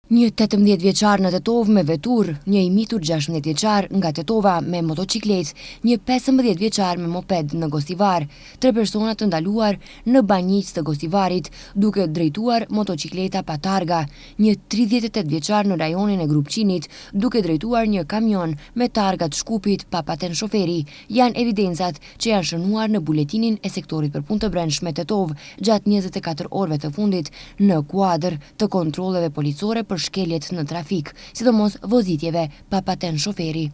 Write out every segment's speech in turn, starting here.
Një 18 vjeçar në Tetovë me veturë, një i mitur 16 vjeçar nga Tetova me motoçikletë, një 15 vjeçar me moped në Gostivar, tre persona të ndaluar në Banjicë të Gostivarit duke drejtuar motoçikleta pa targa, një 38 vjeçar në rajonin e Grupçinit duke drejtuar një kamion me targa të Shkupit pa patent shoferi, janë evidencat që janë shënuar në buletinin e sektorit për punë të brendshme Tetovë gjatë 24 orëve të fundit në kuadër të kontrolleve policore për shkeljet në trafik, sidomos vozitjeve pa patent shoferi.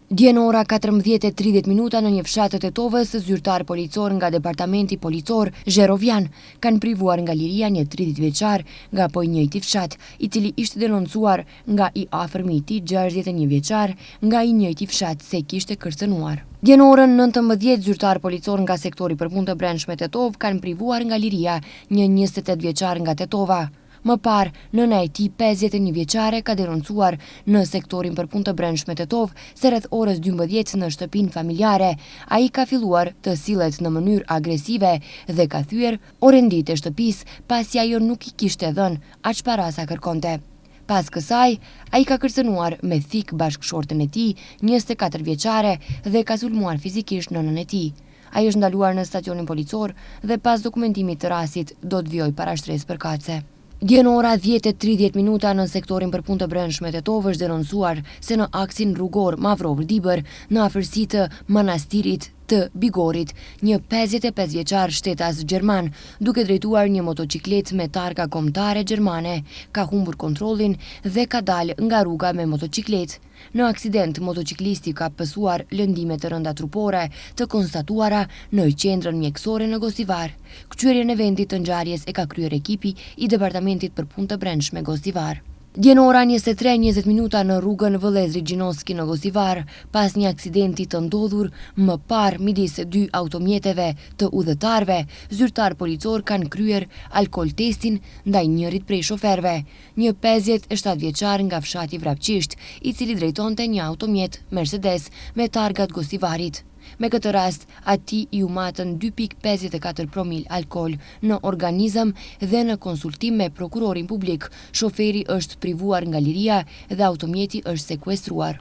Dje në ora 14:30 minuta në një fshat të Tetovës, zyrtar policor nga Departamenti Policor Zherovjan kanë privuar nga liria një 30 vjeçar nga po i njëjti fshat, i cili ishte denoncuar nga i afërmi i tij 61 vjeçar nga i njëjti fshat se kishte kërcënuar. Dje në orën 19 zyrtar policor nga sektori për punë të brendshme Tetovë kanë privuar nga liria një 28 vjeçar nga Tetova. Më parë, nëna e tij 51 vjeçare ka denoncuar në sektorin për punë të brendshme Tetovë se rreth orës 12 në shtëpinë familjare, ai ka filluar të sillet në mënyrë agresive dhe ka thyer orenditë e shtëpisë pasi ajo nuk i kishte dhënë aq para sa kërkonte. Pas kësaj, ai ka kërcënuar me thikë bashkëshorten e tij, 24 vjeçare, dhe ka sulmuar fizikisht nënën e tij. Ai është ndaluar në stacionin policor dhe pas dokumentimit të rastit do të vijojë parashtresë përkatëse. Dje në ora 10:30 minuta në sektorin për punë të brendshme Tetovë është denoncuar se në aksin rrugor Mavrovë-Dibër, në afërsi të Manastirit të Bigorit, një 55 vjeçar shtetas gjerman, duke drejtuar një motoçikletë me targa kombëtare gjermane, ka humbur kontrollin dhe ka dalë nga rruga me motoçikletë. Në aksident, motoçiklisti ka pësuar lëndime të rënda trupore të konstatuara në qendrën mjekësore në Gostivar. Këqyrjen e vendit të ngjarjes e ka kryer ekipi i Departamentit për Punë të Brendshme Gostivar. Dje në ora 23:20 minuta në rrugën Vëllezërit Gjinoski në Gostivar, pas një aksidenti të ndodhur më parë midis dy automjeteve të udhëtarëve, zyrtar policor kanë kryer alkool testin ndaj njërit prej shoferëve, një 57 vjeçar nga fshati Vrapçisht, i cili drejtonte një automjet Mercedes me targat Gostivarit. Me këtë rast, atij iu matën 2.54 promil alkool në organizëm dhe në konsultim me prokurorin publik, shoferi është privuar nga liria dhe automjeti është sekuestruar.